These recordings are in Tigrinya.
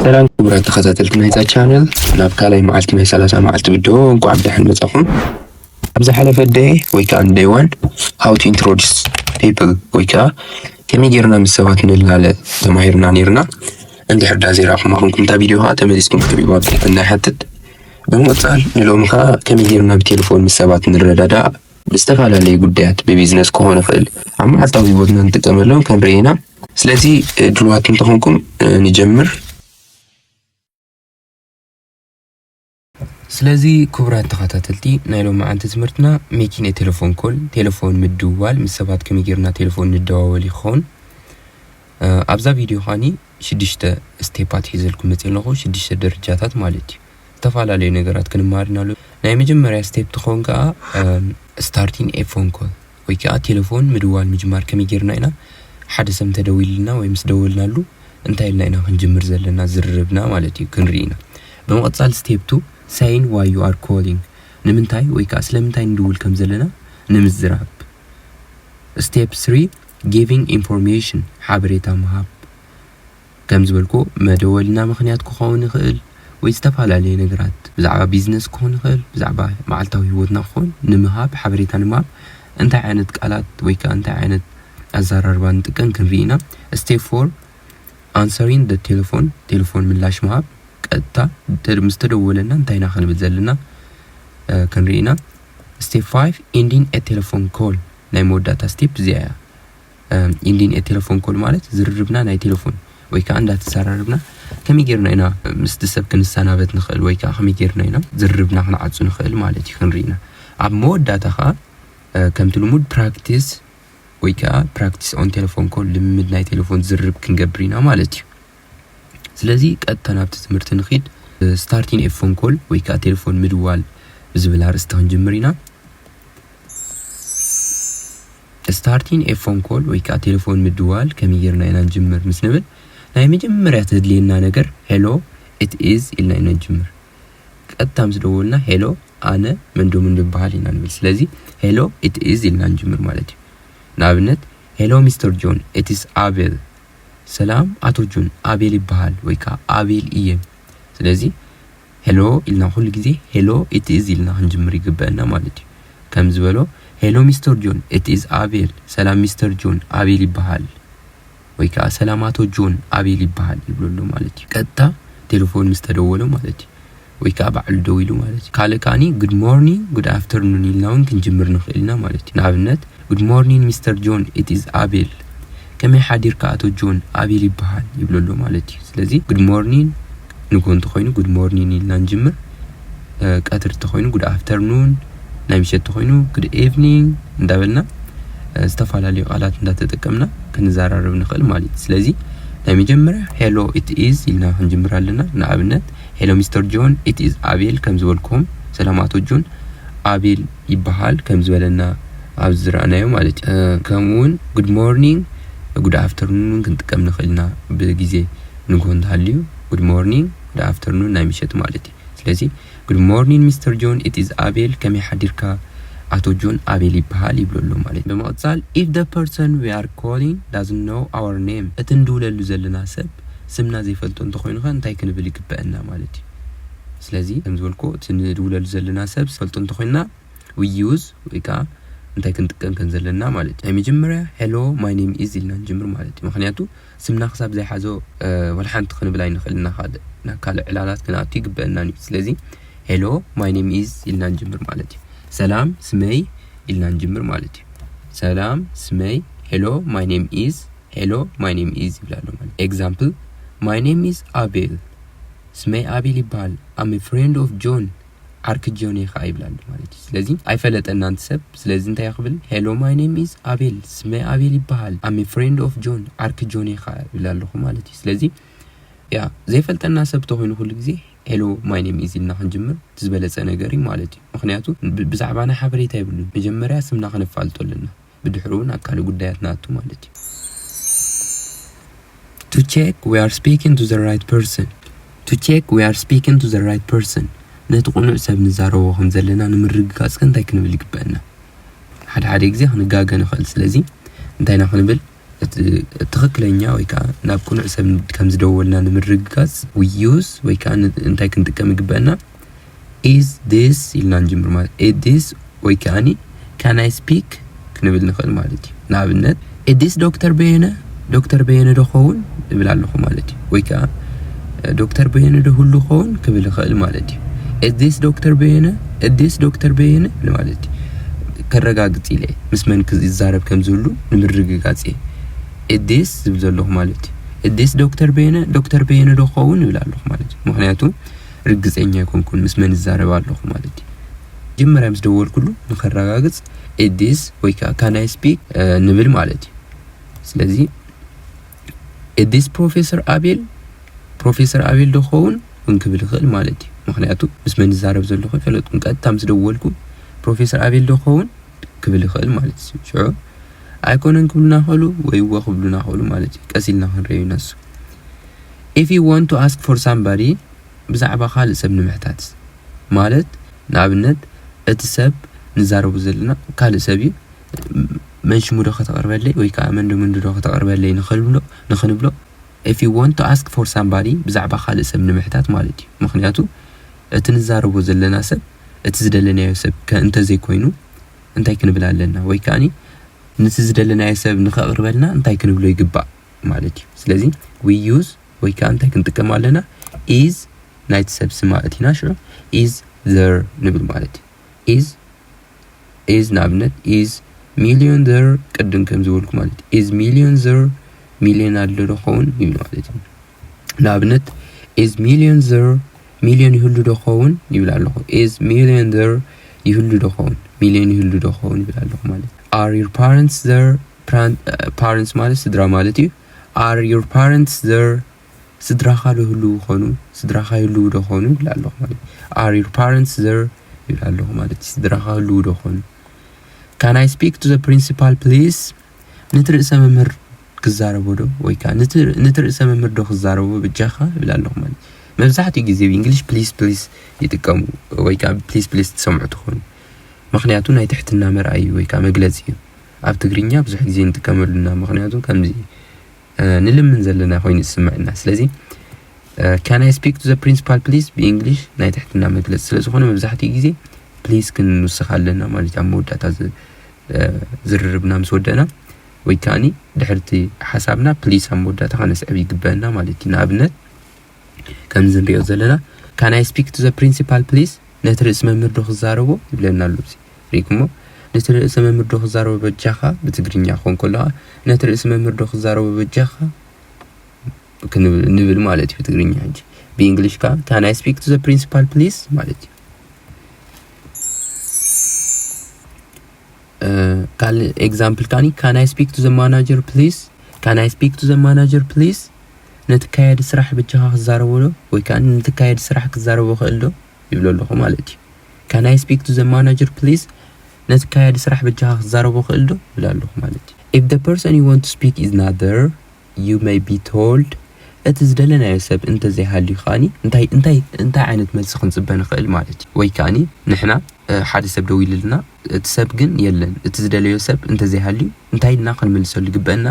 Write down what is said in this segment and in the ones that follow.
ሰላም ክቡራት ተኸታተልቲ ናይዛ ቻነል፣ ናብ ካልኣይ መዓልቲ ናይ ሰላሳ መዓልቲ ቪድዮ እንኳዕ ብደሓን መጻኹም። ኣብ ዝሓለፈ ደይ ወይ ከዓ day one how to introduce people ወይ ከዓ ከመይ ጌርና ምስ ሰባት ንላለ ተማሂርና ነይርና። እንድሕር ዳ ዘይረኣኹማ ኮንኩም እታ ቪድዮ ከዓ ተመሊስኩም ክትሪእዋ ብትሕትና ይሓትት። ብምቕጻል ንሎሚ ከዓ ከመይ ጌርና ብቴሌፎን ምስ ሰባት ንረዳዳእ ብዝተፈላለዩ ጉዳያት ብቢዝነስ ክኾን ይኽእል ኣብ መዓልታዊ ህይወትና ንጥቀመሎም ክንርኢ ኢና። ስለዚ ድልዋት እንተኾንኩም ንጀምር። ስለዚ ክቡራት ተኸታተልቲ ናይ ሎሚ መዓልቲ ትምህርትና making a telephone call ቴሌፎን ምድዋል ምስ ሰባት ከመይ ጌርና ቴሌፎን ንደዋወል ይኸውን። ኣብዛ ቪድዮ ኻኒ ሽዱሽተ ስቴፓት ሒዘልኩም መፅእ ኣለኹ። ሽዱሽተ ደረጃታት ማለት እዩ። ዝተፈላለዩ ነገራት ክንማር ኢና ኣሎ። ናይ መጀመርያ ስቴፕ ትኸውን ከዓ starting a phone call ወይ ከዓ ቴሌፎን ምድዋል ምጅማር ከመይ ጌርና ኢና ሓደ ሰብ እንተደዊልና ወይ ምስ ደወልናሉ እንታይ ኢልና ኢና ክንጅምር ዘለና ዝርርብና ማለት እዩ ክንርኢ ኢና። ብምቕፃል ስቴፕ ቱ ሳይን ዋይ ዩ ኣር ኮሊንግ ንምንታይ ወይ ከዓ ስለምንታይ ንድውል ከም ዘለና ንምዝራብ። ስቴፕ ስሪ ጊቪንግ ኢንፎርሜሽን ሓበሬታ ምሃብ ከም ዝበልኩ መደወልና ምኽንያት ክኸውን ይኽእል ወይ ዝተፈላለዩ ነገራት ብዛዕባ ቢዝነስ ክኸውን ይኽእል ብዛዕባ መዓልታዊ ህይወትና ክኸውን ንምሃብ ሓበሬታ ንምሃብ እንታይ ዓይነት ቃላት ወይ ከዓ እንታይ ዓይነት ኣዘራርባ ንጥቀም ክንርኢ ኢና። ስቴፕ ፎር ኣንሰሪንግ ደ ቴሌፎን ቴሌፎን ምላሽ ምሃብ ቀጥታ ምስ ተደወለና እንታይ ኢና ክንብል ዘለና ክንርኢ ኢና። ስቴፕ ፋይቭ ኢንዲንግ ኤ ቴሌፎን ኮል ናይ መወዳእታ ስቴፕ እዚኣ እያ። ኢንዲንግ ኤ ቴሌፎን ኮል ማለት ዝርርብና ናይ ቴሌፎን ወይ ከዓ እንዳተዘራረብና ከመይ ጌርና ኢና ምስቲ ሰብ ክንሰናበት ንኽእል ወይ ከዓ ከመይ ጌርና ኢና ዝርርብና ክንዓፁ ንኽእል ማለት እዩ ክንርኢ ኢና። ኣብ መወዳእታ ከዓ ከምቲ ልሙድ ፕራክቲስ ወይ ከዓ ፕራክቲስ ኦን ቴሌፎን ኮል ልምምድ ናይ ቴሌፎን ዝርርብ ክንገብር ኢና ማለት እዩ። ስለዚ ቀጥታ ናብቲ ትምህርቲ ንኺድ። ስታርቲንግ ኤ ፎን ኮል ወይ ከዓ ቴሌፎን ምድዋል ብዝብል ኣርእስቲ ክንጅምር ኢና። ስታርቲንግ ኤ ፎን ኮል ወይ ከዓ ቴሌፎን ምድዋል ከመይ ጌርና ኢና ንጅምር ምስ ንብል ናይ መጀመርያ ተድልየና ነገር ሄሎ ኢት ኢዝ ኢልና ኢና ንጅምር። ቀጥታ ምስ ደወልና ሄሎ ኣነ መንዶ ምንዶ ይበሃል ኢና ንብል። ስለዚ ሄሎ ኢት ኢዝ ኢልና ንጅምር ማለት እዩ። ንኣብነት ሄሎ ሚስተር ጆን ኢት ኢዝ ኣቤል። ሰላም ኣቶ ጆን ኣቤል ይበሃል ወይ ከዓ ኣቤል እየ። ስለዚ ሄሎ ኢልና ኩሉ ግዜ ሄሎ ኢት ኢዝ ኢልና ክንጅምር ይግበአና ማለት እዩ። ከም ዝበሎ ሄሎ ሚስተር ጆን ኢት ኢዝ ኣቤል። ሰላም ሚስተር ጆን ኣቤል ይበሃል ወይ ከዓ ሰላም ኣቶ ጆን ኣቤል ይበሃል ይብሎ ኣሎ ማለት እዩ። ቀጥታ ቴሌፎን ምስ ተደወሎ ማለት እዩ። ወይ ከዓ ባዕሉ ደዊሉ ማለት እዩ። ካልእ ከዓኒ ጉድ ሞርኒንግ ጉድ ኣፍተርኑን ኢልና እውን ክንጅምር ንኽእል ኢና ማለት እዩ። ንኣብነት ጉድ ሞርኒንግ ሚስተር ጆን ኢት ኢዝ ኣቤል። ከመይ ሓዲርካ ኣቶ ጆን ኣቤል ይበሃል ይብሎ ኣሎ ማለት እዩ። ስለዚ ጉድ ሞርኒንግ ንጎ እንተኾይኑ ጉድ ሞርኒንግ ኢልና ንጅምር። ቀትሪ እንተኾይኑ ጉድ ኣፍተርኑን፣ ናይ ምሸት እንተኾይኑ ጉድ ኢቭኒንግ እንዳበልና ዝተፈላለዩ ቃላት እንዳተጠቀምና ክንዘራረብ ንኽእል ማለት እዩ። ስለዚ ናይ መጀመርያ ሄሎ ኢት ኢዝ ኢልና ክንጅምር ኣለና። ንኣብነት ሄሎ ሚስተር ጆን ኢት ኢዝ ኣቤል ከም ዝበልኩም ሰላም ኣቶ ጆን ኣቤል ይበሃል ከም ዝበለና ኣብዚ ዝረኣናዮ ማለት እዩ። ከምኡ እውን ጉድ ሞርኒንግ ጉድ ኣፍተርኑን እውን ክንጥቀም ንኽእል ኢና ብግዜ ንግሆ እንተሃልዩ ጉድ ሞርኒንግ ጉድ ኣፍተርኑን ናይ ምሸት ማለት እዩ። ስለዚ ጉድ ሞርኒንግ ሚስተር ጆን ኢት ኢዝ ኣቤል ከመይ ሓዲርካ ኣቶ ጆን ኣቤል ይበሃል ይብሎ ኣሎ ማለት እዩ። ብምቕፃል if the person we are calling doesn't know our name እቲ ንድውለሉ ዘለና ሰብ ስምና ዘይፈልጦ እንተኾይኑ ኸ እንታይ ክንብል ይግበአና ማለት እዩ። ስለዚ ከም ዝበልኩ እቲ ንድውለሉ ዘለና ሰብ ዝፈልጦ እንተኾይንና we use ወይ ከዓ እንታይ ክንጥቀም ከም ዘለና ማለት እዩ። ናይ መጀመርያ ሄሎ ማይ ኔም ኢዝ ኢልና ንጅምር ማለት እዩ። ምክንያቱ ስምና ክሳብ ዘይሓዞ ዋላ ሓንቲ ክንብል ኣይንኽእል ኢና። ካልእ ናብ ካልእ ዕላላት ክንኣቱ ይግበአና እዩ። ስለዚ ሄሎ ማይ ኔም ኢዝ ኢልና ንጅምር ማለት እዩ። ሰላም ስመይ ኢልና ንጅምር ማለት እዩ። ሰላም ስመይ ሄሎ ማይ ኔም ኢዝ ሄሎ ማይ ኔም ኢዝ ይብላ ኣሎ ማለት ኤግዛምፕል ማይ ኔም ኢዝ ኣቤል ስመይ ኣቤል ይበሃል። I'm a friend of John ዓርኪ ጆን እየ ከዓ ይብላ ኣሎ ማለት እዩ። ስለዚ ኣይፈለጠናን እቲ ሰብ። ስለዚ እንታይ ክብል ሄሎ ማይ ኔም ኢዝ ኣቤል ስመይ ኣቤል ይበሃል። I'm a friend of John ዓርኪ ጆን እየ ከዓ ይብላ ኣለኹ ማለት እዩ። ስለዚ ያ ዘይፈልጠና ሰብ ተኾይኑ ኩሉ ግዜ ሄሎ ማይ ኔም ኢዝ ኢልና ክንጅምር እቲ ዝበለፀ ነገር እዩ ማለት እዩ። ምክንያቱ ብዛዕባና ሓበሬታ የብሉን። መጀመርያ ስምና ከነፋልጦ ኣለና። ብድሕሩ እውን ኣብ ካልእ ጉዳያት ንኣቱ ማለት እዩ። To check we are speaking to the right person. To check we are speaking to the right person. ነቲ ቅኑዕ ሰብ ንዛረቦ ከም ዘለና ንምርግጋፅ ከ እንታይ ክንብል ይግበአና? ሓደ ሓደ ግዜ ክንጋገ ንኽእል። ስለዚ እንታይ ኢና ክንብል? ትኽክለኛ ወይ ከዓ ናብ ቅኑዕ ሰብ ከም ዝደወልና ንምርግጋፅ we use ወይ ከዓ እንታይ ክንጥቀም ይግበአና? Is this ኢልና ንጅምር ማለት is this ወይ ከዓኒ can I speak ክንብል ንኽእል ማለት እዩ። ንኣብነት is this ዶክተር በየነ፣ ዶክተር በየነ ዶ ኸውን እብል ኣለኹ ማለት እዩ። ወይ ከዓ ዶክተር በየነ ዶ ህሉ ኸውን ክብል ይኽእል ማለት እዩ። is this ዶክተር በየነ፣ is this ዶክተር በየነ ማለት እዩ። ከረጋግፅ ኢለ ምስ መን ክዛረብ ከም ዝህሉ ንምርግጋፅ እየ። is this ዝብል ዘለኹ ማለት እዩ። is this ዶክተር በየነ፣ ዶክተር በየነ ዶ ኸውን እብል ኣለኹ ማለት እዩ። ምክንያቱ ርግፀኛ ኣይኮንኩን ምስ መን ዝዛረብ ኣለኹ ማለት እዩ። መጀመርያ ምስ ደወልኩሉ ንኸረጋግፅ is this ወይ ከዓ can I speak ንብል ማለት እዩ። ስለዚ is this ፕሮፌሰር ኣቤል፣ ፕሮፌሰር ኣቤል ዶ ኸውን እውን ክብል ይኽእል ማለት እዩ። ምክንያቱ ምስ መን ዝዛረብ ዘለኹ ይፈለጥኩን ቀጥታ ምስ ደወልኩ ፕሮፌሰር ኣቤል ዶ ኸውን ክብል ይኽእል ማለት እዩ። ሽዑ ኣይኮነን ክብሉና ይኽእሉ ወይ እወ ክብሉና ይኽእሉ ማለት እዩ። ቀስ ኢልና ክንርእዮ ኢና እሱ። If you want to ask for somebody ብዛዕባ ካልእ ሰብ ንምሕታት ማለት ንኣብነት እቲ ሰብ ንዛረቡ ዘለና ካልእ ሰብ እዩ። መን ሽሙ ዶ ከተቕርበለይ ወይ ከዓ መን ዶ መን ዶ ከተቕርበለይ ንኽንብሎ ንኽንብሎ if you want to ask for somebody ብዛዕባ ካልእ ሰብ ንምሕታት ማለት እዩ። ምክንያቱ እቲ ንዛረቦ ዘለና ሰብ እቲ ዝደለናዮ ሰብ ከ እንተዘይኮይኑ እንታይ ክንብል ኣለና ወይ ከዓኒ ነቲ ዝደለናዮ ሰብ ንኸቕርበልና እንታይ ክንብሎ ይግባእ ማለት እዩ። ስለዚ we use ወይ ከዓ እንታይ ክንጥቀም ኣለና is ናይቲ ሰብ ስም ማለት ኢና። ሽዑ is there ንብል ማለት እዩ። is is ንኣብነት is million there ቅድም ከም ዝበልኩ ማለት እዩ። is million there ሚልዮን ኣሎ ዶ ኸውን ይብል ማለት እዩ። ንኣብነት is million there ሚልዮን ይህሉ ዶ ኸውን ይብል ኣለኹ። is million there ይህሉ ዶ ኸውን ሚልዮን ይህሉ ዶ ኸውን ይብል ኣለኹ ማለት እዩ። Are your parents there? Parents ማለት ስድራ ማለት እዩ። Are your parents there ስድራኻ ዶ ህልዉ ኾኑ? ስድራኻ ይህልዉ ዶ ኾኑ ይብል ኣለኹ ማለት እዩ። Are your parents there ይብል ኣለኹ ማለት እዩ። ስድራኻ ህልዉ ዶ ኾኑ? Can I speak to the principal please? ነቲ ርእሰ መምህር ክዛረቦ ዶ ወይ ከዓ ነቲ ርእሰ መምህር ዶ ክዛረቦ በጃኻ ይብል ኣለኹ ማለት እዩ። መብዛሕትኡ ግዜ ብእንግሊሽ please please ይጥቀሙ ወይ ከዓ please please ትሰምዑ ትኾኑ። ምክንያቱ ናይ ትሕትና መርኣይ ወይ ከዓ መግለፂ እዩ። ኣብ ትግርኛ ብዙሕ ግዜ ንጥቀመሉ ኢና። ምክንያቱ ከምዚ ንልምን ዘለና ኮይኑ ዝስምዐና። ስለዚ can I speak to the principal please ብእንግሊሽ ናይ ትሕትና መግለፂ ስለ ዝኾነ መብዛሕትኡ ግዜ please ክንውስኽ ኣለና ማለት እዩ። ኣብ መወዳእታ ዝርርብና ምስ ወደእና ወይ ከዓኒ ድሕርቲ ሓሳብና please ኣብ መወዳእታ ከነስዕብ ይግበአና ማለት እዩ። ንኣብነት ከምዚ ንሪኦ ዘለና can I speak to the principal please ነቲ ርእሲ መምህር ዶ ክዛረቦ ይብለና ኣሎ። እዚ ሪኢኩሞ ነቲ ርእሲ መምህር ዶ ክዛረቦ በጃኻ ብትግርኛ ክኾን ከሎ ነቲ ርእሲ መምህር ዶ ክዛረቦ በጃኻ ንብል ማለት እዩ ብትግርኛ። ሕጂ ብእንግሊሽ ከዓ can I speak to the principal please ማለት እዩ። ካልእ example ከዓኒ can I speak to the manager please? Can I speak to the manager please? ነቲ ካያዲ ስራሕ በጃኻ ክዛረቦ ዶ ወይ ከዓ ነቲ ካያዲ ስራሕ ክዛረቦ ክእል ዶ ይብሎ ኣለኹ ማለት እዩ። Can I speak to the manager please? ነቲ ካያዲ ስራሕ በጃኻ ክዛረቦ ክእል ዶ ይብል ኣለኹ ማለት እዩ። If the person you want to speak is not there you may be told እቲ ዝደለናዮ ሰብ እንተዘይሃልዩ ከዓኒ እንታይ እንታይ እንታይ ዓይነት መልሲ ክንፅበ ንኽእል ማለት እዩ። ወይ ከዓኒ ንሕና ሓደ ሰብ ደዊሉልና እቲ ሰብ ግን የለን፣ እቲ ዝደለዮ ሰብ እንተዘይሃልዩ እንታይ ኢልና ክንምልሰሉ ይግበአና?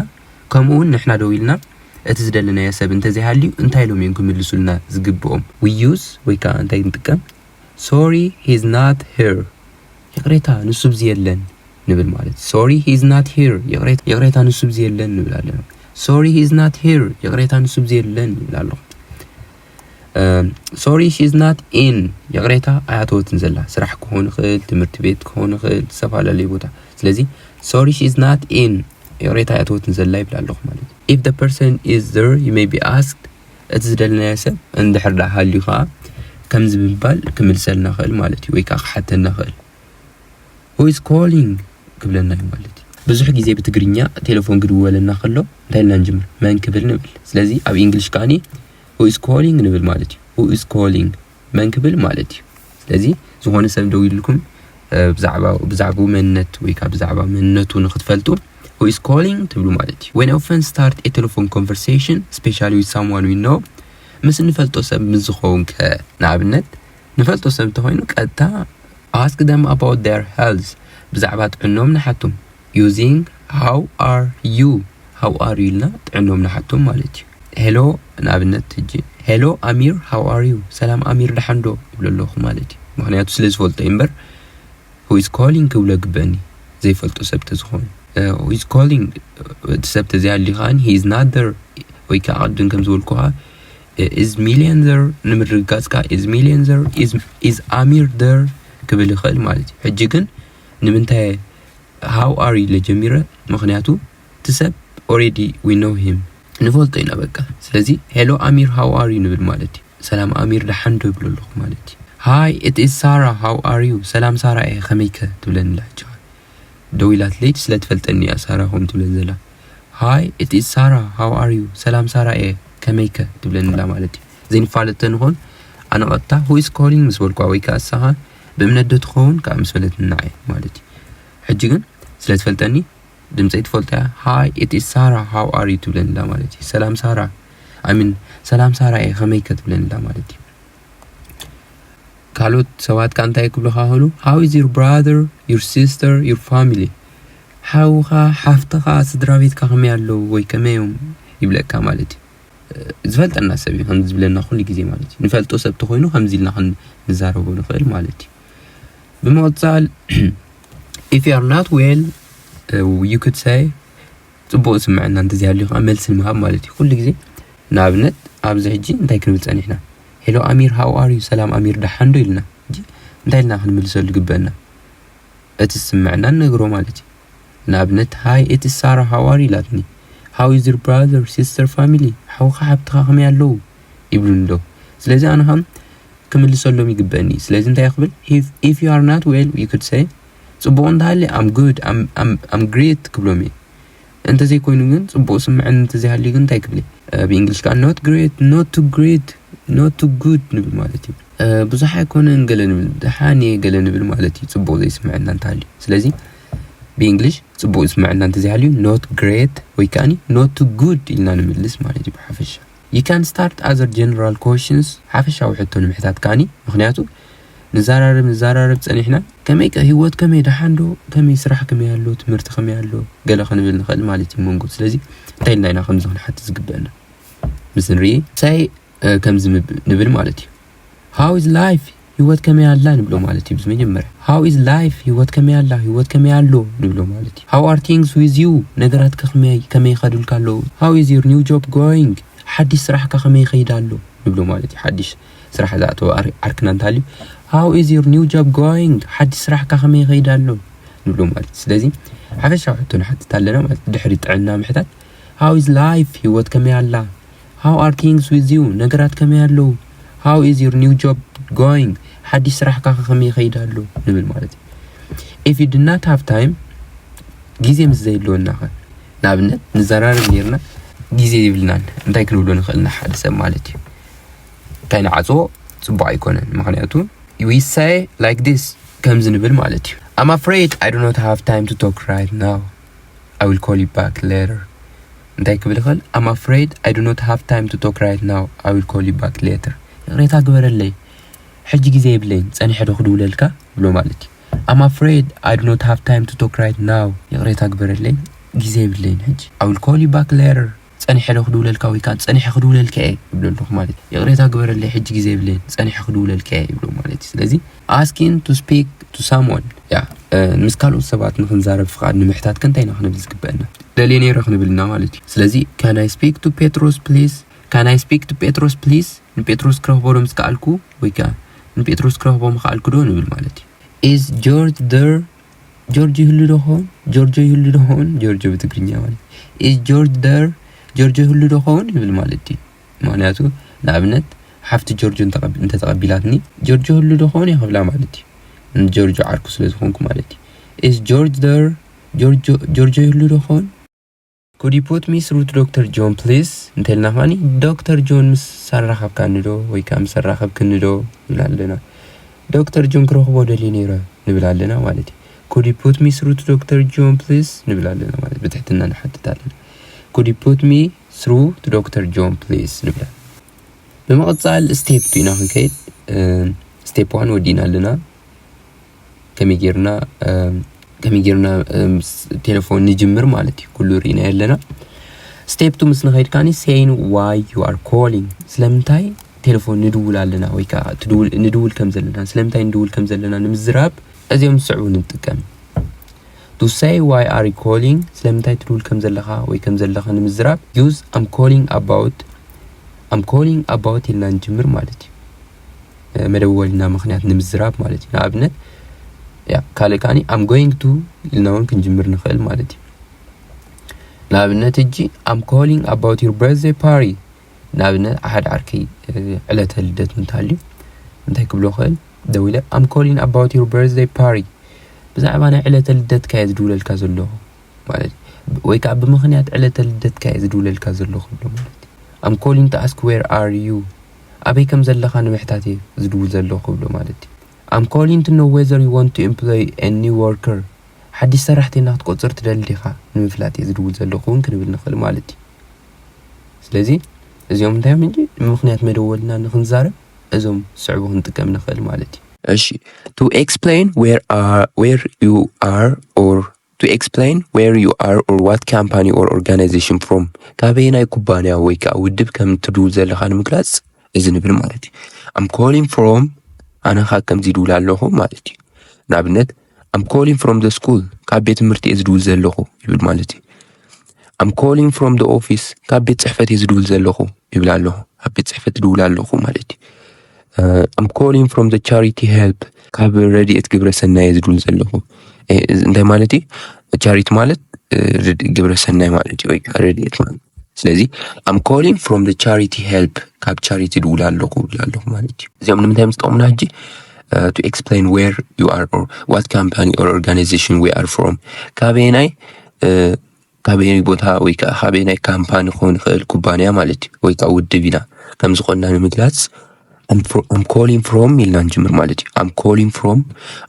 ከምኡ እውን ንሕና ደዊልና እቲ ዝደለናዮ ሰብ እንተዘይሃልዩ እንታይ ኢሎም እዮም ክምልሱልና ዝግብኦም? We use ወይ ከዓ እንታይ ንጥቀም? Sorry he's not here ይቕሬታ ንሱ ኣብዚ የለን ንብል ማለት። Sorry he's not here ይቕሬታ ንሱ ኣብዚ የለን ንብል ኣለና። Sorry he's not here ይቕሬታ ንሱ ኣብዚ የለን ንብል ኣለኹ። Sorry she's not in ይቕሬታ ኣይኣተወትን ዘላ። ስራሕ ክኾን ይኽእል፣ ትምህርቲ ቤት ክኾን ይኽእል፣ ዝተፈላለዩ ቦታ። ስለዚ sorry she's not in ይቕሬታ ኣይኣተወትን ዘላ ይብል ኣለኹ ማለት እዩ። If the person is there you may be asked እቲ ዝደለናዮ ሰብ እንድሕር ደኣ ሃልዩ ከዓ ከምዚ ብምባል ክምልሰልና ይኽእል ማለት እዩ፣ ወይ ከዓ ክሓተና ይኽእል። Who is calling ክብለና እዩ ማለት እዩ። ብዙሕ ግዜ ብትግርኛ ቴሌፎን ክድወለና ከሎ እንታይ ኢልና ንጅምር? መን ክብል ንብል። ስለዚ ኣብ English ከዓኒ who is calling ንብል ማለት እዩ። Who is calling መን ክብል ማለት እዩ። ስለዚ ዝኾነ ሰብ ደዊልኩም ብዛዕባ ብዛዕባኡ መንነት ወይ ከዓ ብዛዕባ መንነቱ ንክትፈልጡ who is calling ትብሉ ማለት እዩ። When often start a telephone conversation especially with someone we know ምስ እንፈልጦ ሰብ ምስ ዝኸውን ከ ንኣብነት ንፈልጦ ሰብ እንተኾይኑ ቀጥታ ask them about their health ብዛዕባ ጥዕኖም ንሓቶም using how are you how are you ኢልና ጥዕኖም ንሓቶም ማለት እዩ። Hello፣ ንኣብነት ሕጂ፣ Hello Amir, how are you? ሰላም ኣሚር፣ ደሓን ዶ? ይብሎ ኣለኹ ማለት እዩ። ምኽንያቱ ስለ ዝፈልጦ እምበር፣ who is calling ክብሎ ግበኒ፣ ዘይፈልጦ ሰብ ተዝኾን። Who is calling፣ እቲ ሰብ ተዘይሃልዩ ከኣ he is not there፣ ወይ ከዓ ቅድም ከም ዝበልኩኻ is Million there ንምርግጋጽ ከኣ is Million there፣ is Amir there ክብል ይኽእል ማለት እዩ። ሕጂ ግን ንምንታይ how are you ኢለ ጀሚረ? ምኽንያቱ እቲ ሰብ already we know him፣ ንፈልጦ ኢና በቃ። ስለዚ Hello Amir, how are you ንብል ማለት እዩ። ሰላም ኣሚር፣ ደሓን ዶ ይብሎ ኣለኹ ማለት እዩ። Hi, it is Sarah, how are you? ሰላም ሳራ እየ፣ ከመይከ ትብለኒ ኣላ። ሕጂ ደው ኢላትለይ ስለ ትፈልጠኒ እያ ሳራ ከም ትብለኒ ዘላ። Hi, it is Sarah, how are you? ሰላም ሳራ እየ፣ ከመይከ ትብለኒ ኣላ ማለት እዩ። ዘይንፋለጥ ተንኾን ኣነ ቀጥታ who is calling ምስ በልኳ ወይ ከዓ ንሳኻ ብእምነት ዶ ትኸውን ከዓ ምስ በለትኒ ንዓይ ማለት እዩ። ሕጂ ግን ስለ ትፈልጠኒ ድምፀይ ትፈልጦ እያ። Hi, it is Sarah, how are you ትብለኒ ኣላ ማለት እዩ። ሰላም ሳራ፣ I mean ሰላም ሳራ እየ፣ ከመይከ ትብለኒ ኣላ ማለት እዩ። ካልኦት ሰባት ከ እንታይ ክብሉኻ ይኽእሉ? How is your brother, your sister, your family? ሓውኻ፣ ሓፍትኻ፣ ስድራ ቤትካ ከመይ ኣለዉ ወይ ከመይ እዮም ይብለካ ማለት እዩ። ዝፈልጠና ሰብ እዩ ከምዚ ዝብለና ኩሉ ግዜ ማለት እዩ። ንፈልጦ ሰብ ተኾይኑ ከምዚ ኢልና ክንዛረቦ ንኽእል ማለት እዩ። ብምቕጻል if you are not well, you could say ጽቡቕ ስምዕና እንተዘይሃልዩ ከዓ መልሲ ንምሃብ ማለት እዩ። ኩሉ ግዜ ንኣብነት ኣብዚ ሕጂ እንታይ ክንብል ጸኒሕና? Hello ኣሚር፣ how are you? ሰላም ኣሚር፣ ደሓን ዶ ኢልና? ሕጂ እንታይ ኢልና ክንምልሰሉ ግበና? እቲ ስምዕና ንነግሮ ማለት እዩ። ንኣብነት Hi, it is Sarah, how are you ኢላትኒ። How is your brother, sister, family? ሓውኻ ሓብትኻ ከመይ ኣለዉ ይብሉኒ ኣለዉ። ስለዚ ኣነ ኸም ክምልሰሎም ይግበእኒ። ስለዚ እንታይ ክብል? If, if you are not well, you could say ጽቡቕ እንተሃልየ I'm good, I'm, I'm, I'm great ክብሎም እየ። እንተዘይኮይኑ ግን ጽቡቕ ስምዕን እንተዘይሃልዩ ግን እንታይ ክብል እየ? ብእንግሊሽ ከዓ not great, not too great, not too good ንብል ማለት እዩ። ብዙሕ ኣይኮነን ገለ ንብል፣ ደሓን እየ ገለ ንብል ማለት እዩ። ጽቡቕ ዘይስምዐና እንተሃልዩ። ስለዚ ብእንግሊሽ ጽቡቕ ዝስምዐና እንተዘይሃልዩ not great ወይ ከዓኒ not too good ኢልና ንምልስ ማለት እዩ ብሓፈሻ። You can start other general questions፣ ሓፈሻዊ ሕቶ ንምሕታት ከዓኒ፣ ምኽንያቱ ንዘራረብ ንዘራረብ ጸኒሕና ከመይ ከ ህይወት ከመይ ደሓን ዶ ከመይ ስራሕ ከመይ ኣሎ ትምህርቲ ከመይ ኣሎ ገለ ክንብል ንኽእል ማለት እዩ መንጎ። ስለዚ እንታይ ኢልና ኢና ከምዚ ክንሓትት ዝግበአና ምስ ንርኢ ሳይ ከምዚ ንብል ማለት እዩ። How is life? ህይወት ከመይ ኣላ ንብሎ ማለት እዩ። ብዝመጀመርያ How is life? ህይወት ከመይ ኣላ? ህይወት ከመይ ኣሎ ንብሎ ማለት እዩ። How are things with you? ነገራት ከመይ ከመይ ይኸዱልካ ኣለዉ? How is your new job going? ሓድሽ ስራሕካ ከመይ ይኸይድ ኣሎ ንብሎ ማለት እዩ። ሓድሽ ስራሕ ዝኣተወ ዓርክና እንተሃልዩ How is your new job going? ሓድሽ ስራሕካ ከመይ ይኸይድ ኣሎ ንብሎ ማለት እዩ። ስለዚ ሓፈሻዊ ሕቶ ንሓትት ኣለና ማለት ድሕሪ ጥዕና ምሕታት How is life? ህይወት ከመይ ኣላ? How are things with you? ነገራት ከመይ ኣለዉ? How is your new job going? ሓድሽ ስራሕካ ከ ከመይ ይኸይድ ኣሎ ንብል ማለት እዩ። If you do not have time፣ ግዜ ምስ ዘይብለወና ኸ? ንኣብነት ንዘራረብ ኔርና ግዜ የብልናን፣ እንታይ ክንብሎ ንኽእል ንሓደ ሰብ ማለት እዩ? እንታይ ንዓጽዎ ጽቡቕ ኣይኮነን። ምኽንያቱ we say like this፣ ከምዚ ንብል ማለት እዩ። I'm afraid I do not have time to talk right now. I will call you back later። እንታይ ክብል ይኽእል? I'm afraid I do not have time to talk right now. I will call you back later። ይቕሬታ ግበረለይ፣ ሕጂ ግዜ የብለይን፣ ጸኒሐ ዶ ክድውለልካ ብሎ ማለት እዩ። I'm afraid I do not have time to talk right now. ይቕሬታ ግበረለይ፣ ግዜ የብለይን ሕጂ። I will call you back later። ጸኒሐ ዶ ክድውለልካ ወይ ከዓ ጸኒሐ ክድውለልካ እየ ይብሎ ኣለኹ ማለት እዩ። ይቕሬታ ግበረለይ፣ ሕጂ ግዜ የብለይን፣ ጸኒሐ ክድውለልካ እየ ይብሎ ማለት እዩ። ስለዚ asking to speak to someone፣ ያ፣ ምስ ካልኦት ሰባት ንክንዛረብ ፍቓድ ንምሕታት ከ እንታይ ኢና ክንብል ዝግበአና? ደልየ ነይረ ክንብልና ማለት እዩ። ስለዚ can I speak to Petros please? Can I speak to Petros please? ንጴጥሮስ ክረኽቦ ዶ ምስ ከኣልኩ ወይ ከዓ ንጴጥሮስ ክረኽቦ ምኸኣልኩ ዶ ንብል ማለት እዩ። Is George there? ጆርጆ ይህሉ ዶ ኸውን? ጆርጆ ይህሉ ዶ ኸውን? ጆርጆ ብትግርኛ ማለት Is George there? ጆርጆ ይህሉ ዶ ኸውን ይብል ማለት እዩ። ምኽንያቱ ንኣብነት ሓፍቲ ጆርጆ እንተቐብ- እንተተቐቢላትኒ ጆርጆ ይህሉ ዶ ኸውን እየ ክብላ ማለት እዩ። ንጆርጆ ዓርኩ ስለ ዝኾንኩ ማለት እዩ። Is George there? ጆርጆ ጆርጆ ይህሉ ዶ ኸውን? Could you put me through to Doctor John please? እንተልና ከዓኒ ዶክተር ጆን ምስ ኣራኸብካኒ ዶ ወይ ከዓ ምስ ኣራኸብክኒ ዶ ንብል ኣለና። ዶክተር ጆን ክረኽቦ ደልየ ነይረ ንብል ኣለና ማለት እዩ። Could you put me through to Doctor John please? ንብል ኣለና ማለት ብትሕትና ንሓትት ኣለና። Could you put me through to Doctor John please? ንብል ኣለና። ብምቕጻል step two ኢና ክንከይድ። Step one ወዲእና ኣለና። ከመይ ጌርና ከመይ ጌርና ቴሌፎን ንጅምር ማለት እዩ። ኩሉ ርኢና ኣለና። Step two ምስ ንኸይድ ከዓኒ saying why you are calling፣ ስለምንታይ ቴሌፎን ንድውል ኣለና ወይ ከዓ ንድውል ከም ዘለና፣ ስለምንታይ ንድውል ከም ዘለና ንምዝራብ እዚኦም ዝስዕቡ ንጥቀም። To say why are you calling፣ ስለምንታይ ትድውል ከም ዘለኻ ወይ ከም ዘለኻ ንምዝራብ use I'm calling about I'm calling about ኢልና ንጅምር ማለት እዩ። መደወልና ምኽንያት ንምዝራብ ማለት እዩ። ንኣብነት ካልእ ከዓኒ I'm going to ኢልና እውን ክንጅምር ንኽእል ማለት እዩ። ንኣብነት ሕጂ I'm calling about your birthday party። ንኣብነት ሓደ ዓርከይ ዕለተ ልደት እንተሃልዩ እንታይ ክብሎ ክእል? ደዊለ I'm calling about your birthday party፣ ብዛዕባ ናይ ዕለተ ልደትካ እየ ዝድውለልካ ዘለኹ ማለት እዩ። ወይ ከዓ ብምኽንያት ዕለተ ልደትካ እየ ዝድውለልካ ዘለኹ ክብሎ ማለት እዩ። I'm calling to ask where are you፣ ኣበይ ከም ዘለኻ ንምሕታት እየ ዝድውል ዘለኹ ክብሎ ማለት እዩ። I'm calling to know whether you want to employ a new worker፣ ሓድሽ ሰራሕተኛ ክትቆፅር ትደሊ ዲኻ ንምፍላጥ እየ ዝድውል ዘለኹ እውን ክንብል ንኽእል ማለት እዩ። ስለዚ እዚኦም እንታይ እዮም? ሕጂ ንምኽንያት መደወልና ንክንዛረብ እዞም ዝስዕቡ ክንጥቀም ንኽእል ማለት እዩ። እሺ፣ to explain where are where you are or to explain where you are or what company or organization from፣ ካበየናይ ኩባንያ ወይ ከዓ ውድብ ከም ትድውል ዘለኻ ንምግላፅ እዚ ንብል ማለት እዩ። I'm calling from፣ ኣነ ካብ ከምዚ ይድውል ኣለኹ ማለት እዩ። ንኣብነት I'm calling from the school፣ ካብ ቤት ትምህርቲ እየ ዝድውል ዘለኹ ይብል ማለት እዩ። I'm calling from the office፣ ካብ ቤት ፅሕፈት እየ ዝድውል ዘለኹ ይብል ኣለኹ። ካብ ቤት ፅሕፈት ዝድውል ኣለኹ ማለት እዩ። I'm calling from the charity help፣ ካብ ረድኤት ግብረ ሰናይ እየ ዝድውል ዘለኹ። እንታይ ማለት እዩ? ቻሪቲ ማለት ግብረ ሰናይ ማለት እዩ፣ ወይ ረድኤት ማለት። ስለዚ I'm calling from the charity help፣ ካብ ቻሪቲ ድውል ኣለኹ ይብል ኣለኹ ማለት እዩ። እዚኦም ንምንታይ ምስ ጠቕሙና ሕጂ? To explain where you are or what company or organization we are from፣ ካበየናይ ካበየናይ ቦታ ወይ ከዓ ካበየናይ ካምፓኒ ክኾን ይኽእል፣ ኩባንያ ማለት እዩ፣ ወይ ከዓ ውድብ ኢና ከም ዝኾንና ንምግላፅ I'm calling from ኢልና ንጅምር ማለት እዩ። I'm calling from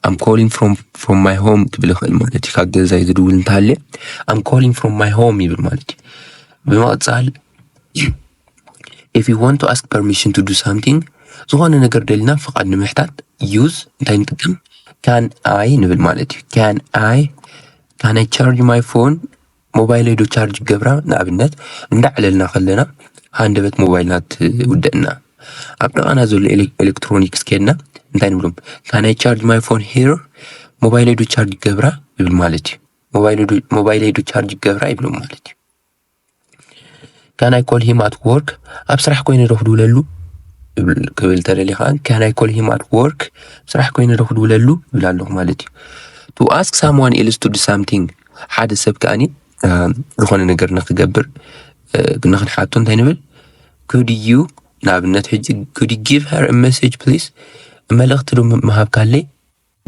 I'm calling from from my home ክብል ይኽእል ማለት እዩ። ካብ ገዛይ ዝድውል እንተሃልየ I'm calling from my home ይብል ማለት እዩ። ብምቕፃል if you want to ask permission to do something፣ ዝኾነ ነገር ደሊና ፍቓድ ንምሕታት use እንታይ ንጥቀም? Can I ንብል ማለት እዩ። Can I can I charge my phone? ሞባይለይ ዶ ቻርጅ ክገብራ? ንኣብነት እንዳዕለልና ከለና ሃንደበት ሞባይልና ትውደእና። ኣብ ጥቓና ዘሎ ኤሌክትሮኒክስ ከድና እንታይ ንብሎም? Can I charge my phone here? ሞባይለይ ዶ ቻርጅ ክገብራ ይብል ማለት እዩ። ሞባይለይ ዶ ቻርጅ ክገብራ ይብሎም ማለት እዩ። Can I call him at work? ኣብ ስራሕ ኮይነ ዶ ክድውለሉ ክብል ተደሊኻ? Can I call him at work? ስራሕ ኮይነ ዶ ክድውለሉ ይብል ኣለኹ ማለት እዩ። To ask someone else to do something፣ ሓደ ሰብ ከኣኒ ዝኾነ ነገር ንክገብር ንክንሓቶ እንታይ ንብል? Could you ንኣብነት ሕጂ could you give her a message please? መልእኽቲ ዶ ምሃብካለይ?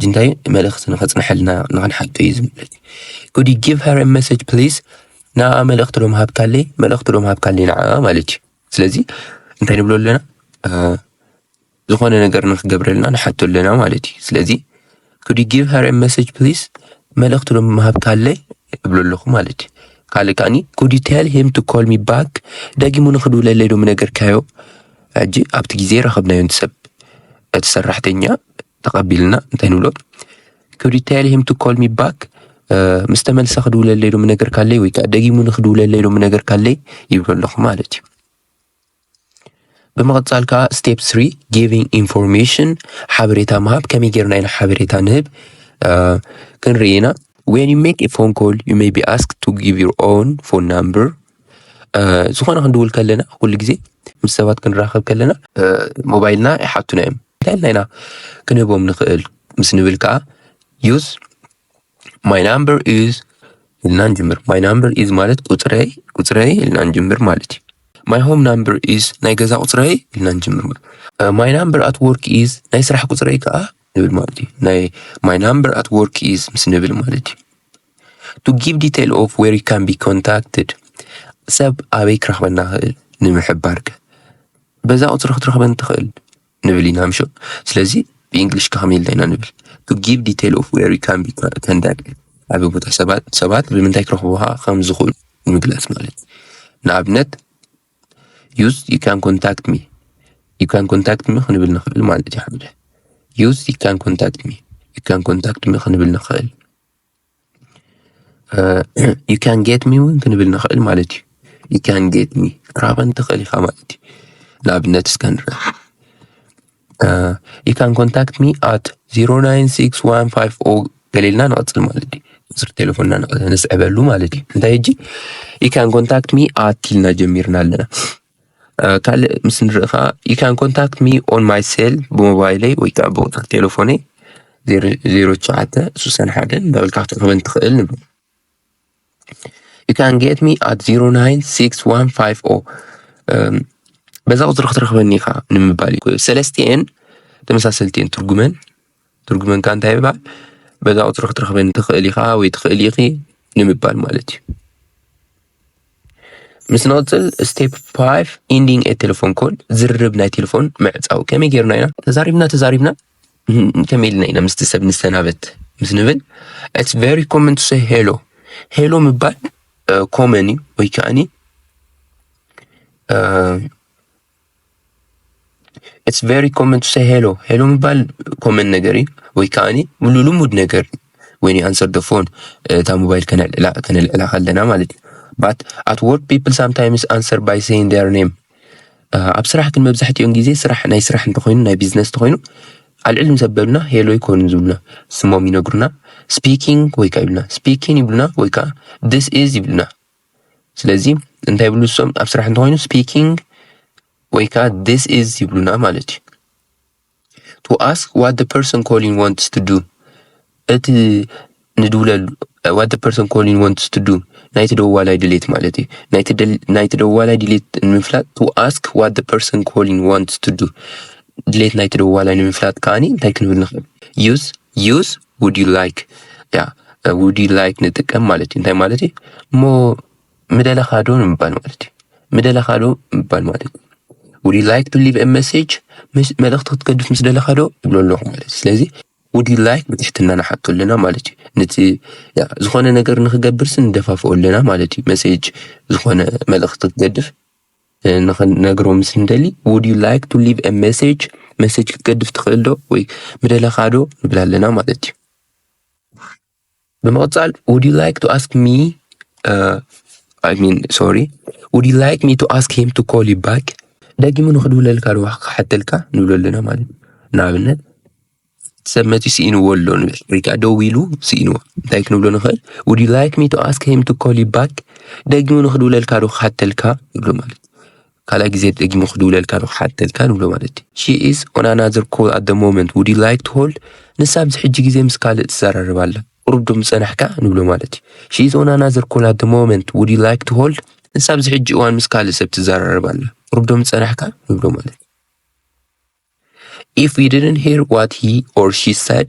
እንታይ መልእኽቲ ንኸፅንሐልና ንኽንሓቶ እዩ ዝምለት። Could you give her a message please? ንኣ መልእኽቲ ዶ ምሃብካለይ? መልእኽቲ ዶ ምሃብካለይ ንዓ ማለት እዩ። ስለዚ እንታይ ንብሎ ኣለና? ዝኾነ ነገር ንክገብረልና ንሓቶ ኣለና ማለት እዩ። ስለዚ could you give her a message please? መልእኽቲ ዶ ምሃብካለይ እብሎ ኣለኹ ማለት እዩ። ካልእ ከዓኒ could you tell him to call me back? ደጊሙ ንክድውለለይ ዶ ምነገርካዮ? ሕጂ ኣብቲ ግዜ ረኸብናዮ እቲ ሰብ እቲ ሰራሕተኛ ተቐቢልና እንታይ ንብሎ? Could you tell him to call me back? ምስ ተመልሰ ክድውለለይ ዶ ምነገርካለይ ወይ ከዓ ደጊሙ ንክድውለለይ ዶ ምነገርካለይ ይብሎ ኣለኹ ማለት እዩ። ብምቕፃል ከዓ step three giving information፣ ሓበሬታ ምሃብ። ከመይ ጌርና ኢና ሓበሬታ ንህብ ክንርኢ ኢና። When you make a phone call you may be asked to give your own phone number። ዝኾነ ክንድውል ከለና ኩሉ ግዜ ምስ ሰባት ክንራኸብ ከለና ሞባይልና ይሓቱና እዮም። እንታይ ኢልና ኢና ክንህቦም ንኽእል ምስ ንብል ከዓ use my number is ኢልና ንጅምር። My number is ማለት ቁፅረይ ቁፅረይ ኢልና ንጅምር ማለት እዩ። My home number is ናይ ገዛ ቁፅረይ ኢልና ንጅምር። My number at work is ናይ ስራሕ ቁፅረይ ከዓ ንብል ማለት እዩ። ናይ my number at work is ምስ ንብል ማለት እዩ። To give detail of where you can be contacted፣ ሰብ ኣበይ ክረኽበና ክእል ንምሕባርከ በዛ ቁፅሪ ክትረኽበን ትኽእል ንብል ኢና ምሾ። ስለዚ ብእንግሊሽ ከመይ ኢልና ኢና ንብል? To give detail of where you can be contacted፣ ኣብ ቦታ ሰባት ሰባት ብምንታይ ክረኽቡኻ ከም ዝኽእሉ ንምግላፅ ማለት። ንኣብነት use you can contact me፣ you can contact me ክንብል ንኽእል ማለት እዩ። ሓደ use you can contact me፣ you can contact me ክንብል ንኽእል። You can get me እውን ክንብል ንኽእል ማለት እዩ። you can get me ክትረኽበኒ ትኽእል ኢኻ ማለት እዩ። ንኣብነት እስከ ንርአ። You can contact me at zero nine six one five oh ገለ ኢልና ንቐጽል ማለት እዩ። ቁጽሪ ቴሌፎንና ንስዕበሉ ማለት እዩ። እንታይ ሕጂ you can contact me at ኢልና ጀሚርና ኣለና። ካልእ ምስ ንርኢ ከዓ you can contact me on my cell ብሞባይለይ ወይ ከዓ ብቁፅሪ ቴሌፎነይ ዜሮ ትሽዓተ ስሳን ሓደን እንዳበልካ ክትረኽበን ትኽእል ንብል። You can get me at zero nine six one five oh በዛ ቁፅሪ ክትረኽበኒ ኢኻ ንምባል እዩ። ሰለስቲኤን ተመሳሰልቲኤን ትርጉመን ትርጉመን ከዓ እንታይ ይባል? በዛ ቁፅሪ ክትረኽበኒ ትኽእል ኢኻ ወይ ትኽእል ኢኺ ንምባል ማለት እዩ። ምስ ንቕፅል step five ending a telephone call ዝርርብ ናይ ቴሌፎን ምዕፃው ከመይ ጌርና ኢና ተዛሪብና ተዛሪብና ከመይ ኢልና ኢና ምስቲ ሰብ ንሰናበት ምስ ንብል it's very common to say hello hello ምባል common እዩ ወይ ከዓኒ it's very common to say hello hello ምባል common ነገር እዩ ወይ ከዓኒ ሙሉ ልሙድ ነገር when you answer the phone እታ ሞባይል ከነልዕላ ከነልዕላ ከለና ማለት እዩ። But at work people sometimes answer by saying their name ኣብ ስራሕ ግን መብዛሕትኦም ግዜ ስራሕ ናይ ስራሕ እንተኮይኑ ናይ ቢዝነስ እንተኮይኑ ኣልዕል ምስ ኣበሉና hello ኣይኮኑን ዝብሉና ስሞም ይነግሩና። Speaking ወይ ከዓ ይብሉና speaking ይብሉና ወይ ከዓ this is ይብሉና። ስለዚ እንታይ ይብሉ እሶም ኣብ ስራሕ እንተኮይኑ speaking ወይ ከዓ this is ይብሉና ማለት እዩ። To ask what the person calling wants to do እቲ ንድውለሉ what the person calling wants to do ናይቲ ደዋላይ ድሌት ማለት እዩ። ናይቲ ደዋላይ ድሌት ንምፍላጥ to ask what the person calling wants to do ድሌት ናይቲ ደዋላይ ንምፍላጥ ከዓኒ እንታይ ክንብል ንኽእል? Use use would you like ያ would you like ንጥቀም ማለት እዩ። እንታይ ማለት እዩ? እሞ ምደለኻ ዶ ንምባል ማለት እዩ። ምደለኻ ዶ ምባል ማለት እዩ። Would you like to leave a message መልእኽቲ ክትገድፍ ምስ ደለኻ ዶ ይብሎ ኣለኹ ማለት እዩ። ስለዚ would you like ብትሕትና ንሓቶ ኣለና ማለት እዩ። ነቲ ዝኾነ ነገር ንክገብርሲ ንደፋፍኦ ኣለና ማለት እዩ። Message ዝኾነ መልእኽቲ ክትገድፍ ንክነግሮ ምስ እንደሊ would you like to leave a message message ክትገድፍ ትኽእል ዶ ወይ ምደለኻ ዶ ንብል ኣለና ማለት እዩ። ብምቕፃል would you like to ask me I mean sorry would you like me to ask him to call you back ደጊሙ ንክድውለልካ ዶ ክሓተልካ ንብሎ ኣለና ማለት እዩ። ንኣብነት ሰብ መፂኡ ስኢንዎ ኣሎ ንብል ወይ ከዓ ደው ኢሉ ስኢንዎ እንታይ ክንብሎ ንኽእል? Would you like me to ask him to call you back ደጊሙ ንክድውለልካ ዶ ክሓተልካ ንብሎ ማለት ካልኣይ ግዜ ደጊሙ ክድውለልካ ዶ ክሓተልካ ንብሎ ማለት እዩ። She is on another call at the moment would you like to hold ንሳ ኣብዚ ሕጂ ግዜ ምስ ካልእ ትዘራረብ ኣላ ቁሩብ ዶ ምፀናሕካ ንብሎ ማለት እዩ። She is on another call at the moment would you like to hold ንሳ ኣብዚ ሕጂ እዋን ምስ ካልእ ሰብ ትዘራረብ ኣላ ቁሩብ ዶ ምፀናሕካ ንብሎ ማለት እዩ። If we didn't hear what he or she said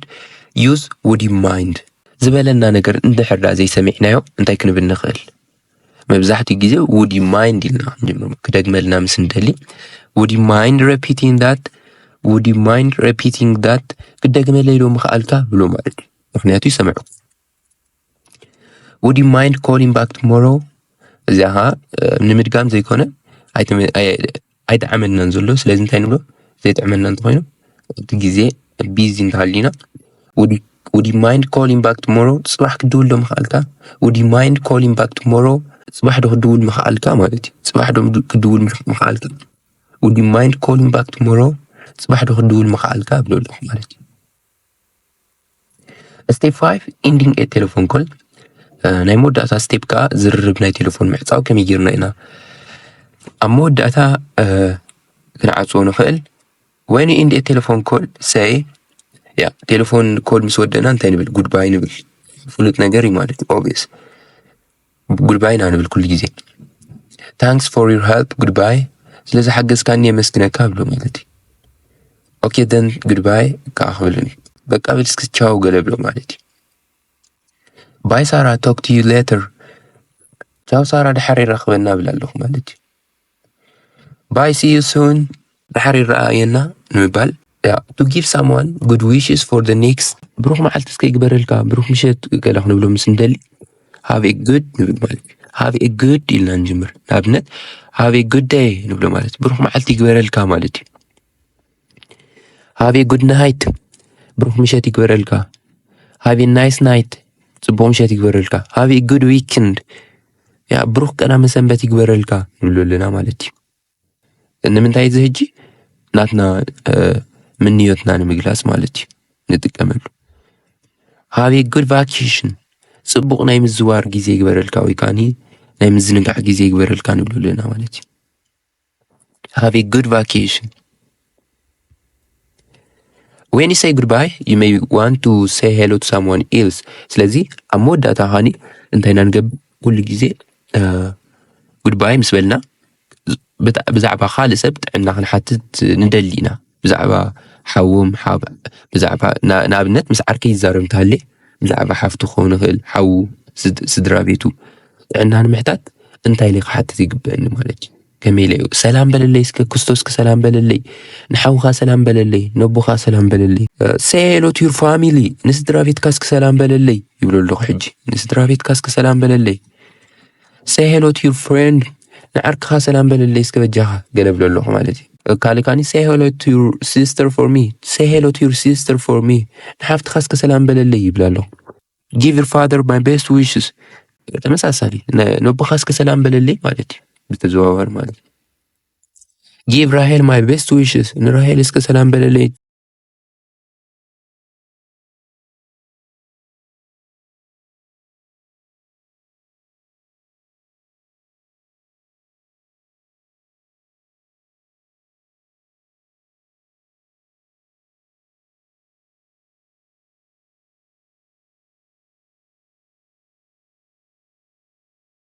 use would you mind ዝበለና ነገር እንድሕር ደኣ ዘይሰሚዕናዮ እንታይ ክንብል ንኽእል? መብዛሕትኡ ግዜ would you mind ኢልና ክንጅምር ክደግመልና ምስ እንደሊ would you mind repeating that would you mind repeating that ክደግመለይ ዶ ምኽኣልካ ብሎ ማለት እዩ። ምክንያቱ ይሰምዑ። Would you mind calling back tomorrow እዚኣ ኸዓ ንምድጋም ዘይኮነ ኣይጥዓመናን ዘሎ ስለዚ እንታይ ንብሎ ዘይጥዕመና እንተኮይኑ እቲ ግዜ busy እንተሃሊና would you mind calling back tomorrow ፅባሕ ክድውል ዶ ምኽኣልካ? Would you mind calling back tomorrow ፅባሕ ዶ ክድውል ምኽኣልካ ማለት እዩ። ፅባሕ ዶ ክድውል ምኽኣልካ? Would you mind calling back tomorrow ፅባሕ ዶ ክድውል ምኽኣልካ ብሎ ኣለኹ ማለት እዩ። Step five ending a telephone call ናይ መወዳእታ step ከዓ ዝርርብ ናይ ቴሌፎን ምዕፃው ከመይ ጌርና ኢና ኣብ መወዳእታ ክንዓፅዎ ንኽእል? When you end a telephone call say ያ ቴሌፎን call ምስ ወደእና እንታይ ንብል? Goodbye ንብል። ፍሉጥ ነገር እዩ ማለት እዩ። Obvious goodbye ኢና ንብል ኩሉ ግዜ። Thanks for your help goodbye ስለዝሓገዝካኒ የመስግነካ ብሎ ማለት እዩ። Okay then goodbye ከዓ ክብል በቃ ብል እስኪ ቻው ገለ ብሎ ማለት እዩ። Bye Sarah talk to you later ቻው ሳራ ድሓር ይራኸበና ብል ኣለኹ ማለት እዩ። Bye see you soon ድሓር ይረኣየና ንምባል to give someone good wishes for the next ብሩኽ መዓልቲ እስከ ይግበረልካ ብሩኽ ምሸት ገለ ክንብሎ ምስ እንደሊ have a good ንብል ማለት እዩ። Have a good ኢልና ንጅምር። ንኣብነት have a good day ንብሎ ማለት ብሩኽ መዓልቲ ይግበረልካ ማለት እዩ። Have a good night ብሩኽ ምሸት ይግበረልካ። Have a nice night ፅቡቕ ምሸት ይግበረልካ። Have a good weekend ያ ብሩኽ ቀዳመ ሰንበት ይግበረልካ ንብሎ ኣለና ማለት እዩ። ንምንታይ እዚ ሕጂ ናትና ምንዮትና ንምግላጽ ማለት እዩ ንጥቀመሉ። Have a good vacation፣ ጽቡቕ ናይ ምዝዋር ግዜ ይግበረልካ ወይ ከዓኒ ናይ ምዝንጋዕ ግዜ ይግበረልካ ንብሎ ኣለና ማለት እዩ። Have a good vacation። When you say goodbye, you may want to say hello to someone else። ስለዚ ኣብ መወዳእታ ኻኒ እንታይ ኢና ንገብር? ኩሉ ግዜ ጉድባይ ምስ በልና ብዛዕባ ካልእ ሰብ ጥዕና ክንሓትት ንደሊ ኢና። ብዛዕባ ሓዎም ብዛዕባ ንኣብነት ምስ ዓርከይ ይዛረብ እንተሃለ ብዛዕባ ሓፍቱ ክኸውን ይኽእል፣ ሓዉ፣ ስድራ ቤቱ ጥዕና ንምሕታት እንታይ ኢለ ክሓትት ይግበአኒ ማለት እዩ። ከመይ ኢለ እዩ ሰላም በለለይ እስከ፣ ክስቶ እስከ ሰላም በለለይ፣ ንሓውኻ ሰላም በለለይ፣ ነቦኻ ሰላም በለለይ። Say hello to your family፣ ንስድራ ቤትካ እስኪ ሰላም በለለይ ይብሎ ኣለኹ። ሕጂ ንስድራ ቤትካ እስኪ ሰላም በለለይ። Say hello to your friend፣ ንዓርክኻ ሰላም በለለይ እስከ በጃኻ ገለ ብሎ ኣለኹ ማለት እዩ። ካልእ ካኒ say hello to your sister for me፣ say hello to your sister for me፣ ንሓፍትኻ እስከ ሰላም በለለይ ይብል ኣለኹ። Give your father my best wishes፣ ተመሳሳሊ ነቦኻ እስከ ሰላም በለለይ ማለት እዩ። ብተዘዋዋሪ ማለት እዩ። Give ራሄል my best wishes፣ ንራሄል እስከ ሰላም በለለይ።